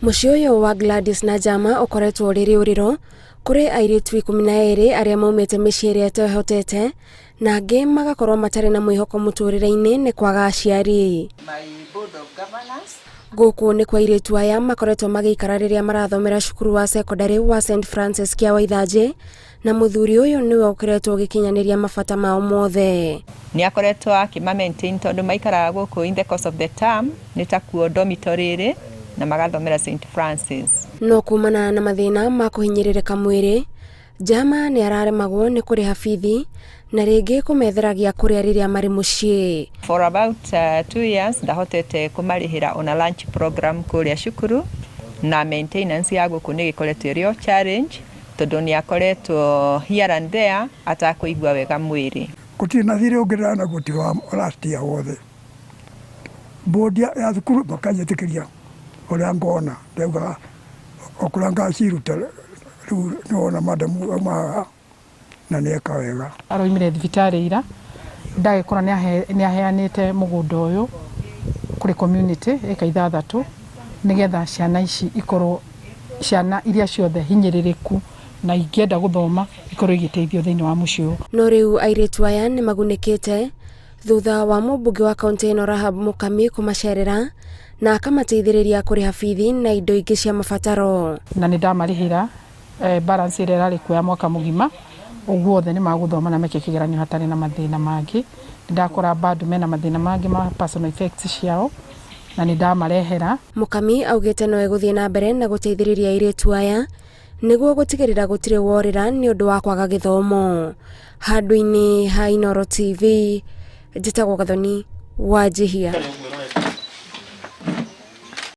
Mũciĩ ũyũ wa Gladys na Jama ũkoretwo ũrĩ rĩũrĩro kũrĩ airĩtu 12 arĩa maumĩte mĩciĩ ĩrĩa ĩtehotete na angĩ magakorwo matarĩ na mwĩhoko mũtũrĩre-inĩ nĩ kwaga aciari. Gũkũ nĩ kwa airĩtu aya makoretwo magĩikara rĩrĩa marathomera cukuru wa cekondarĩ wa St Francis kĩa Waithanjĩ na mũthuri ũyũ nĩwe ũkoretwo ũgĩkinyanĩria mabata mao mothe. Nĩ akoretwo akĩma maintain tondũ maikaraga gũkũ in the course of the term nĩ takuo dormitory ĩrĩ na magathomera St Francis. No kumana na mathĩna ma kũhinyĩrĩrĩka mwĩrĩ, Jama nĩ araremagwo nĩ kũrĩha bithi na rĩngĩ kũmethera gĩa kũrĩa rĩrĩa marĩ mũciĩ. For about 2 years ndahotete kũmarĩhĩra ona lunch program kũrĩa cukuru, na maintenance ya gũkũ nĩ ĩgĩkoretwo ĩrĩ o challenge tondũ nĩ akoretwo here and there atakũigua wega mwĩrĩ. Gũtirĩ na thirĩ ũngĩ ndĩranaguo tiga wa last year wothe. Board ya thukuru makanyĩtĩkĩria ũrĩa ngona, ndaugaga o kũrĩa ngaciruta. Rĩu nĩwona madamu auma haha na nĩeka wega. Aroimire thibitarĩ ira, ndagĩkora nĩ aheanĩte mũgũnda ũyũ kũrĩ community ĩka 6, nĩgetha ciana ici ikorwo, ciana iria ciothe hinyĩrĩrĩku na ingĩenda gũthoma, ikorwo igĩteithio thĩinĩ wa mũciĩ ũyũ. No rĩu airĩtu aya nĩ magunĩkĩte thutha wa mũmbunge wa kaunti ĩno Rahab Mukami kũmacerera na akamateithĩrĩria kũrĩha bithi na indo ingĩ cia mabataro. Na nĩ ndamarĩhĩra balance ĩrĩa ĩrarĩ kuo ya mwaka mũgima. Ũguo othe nĩ magũthoma na meke kĩgeranio hatarĩ na mathĩna mangĩ. Nĩ ndakora bado mena mathĩna mangĩ ma personal effects ciao na nĩ ndamarehera. Mukami augĩte no egũthiĩ na mbere na gũteithĩrĩria airĩtu aya nĩguo gũtigĩrĩra gũtirĩ worĩra nĩ ũndũ wa kwaga gĩthomo. Handũ-inĩ ha Inooro TV, njĩtagwo Gathoni wa Njihia.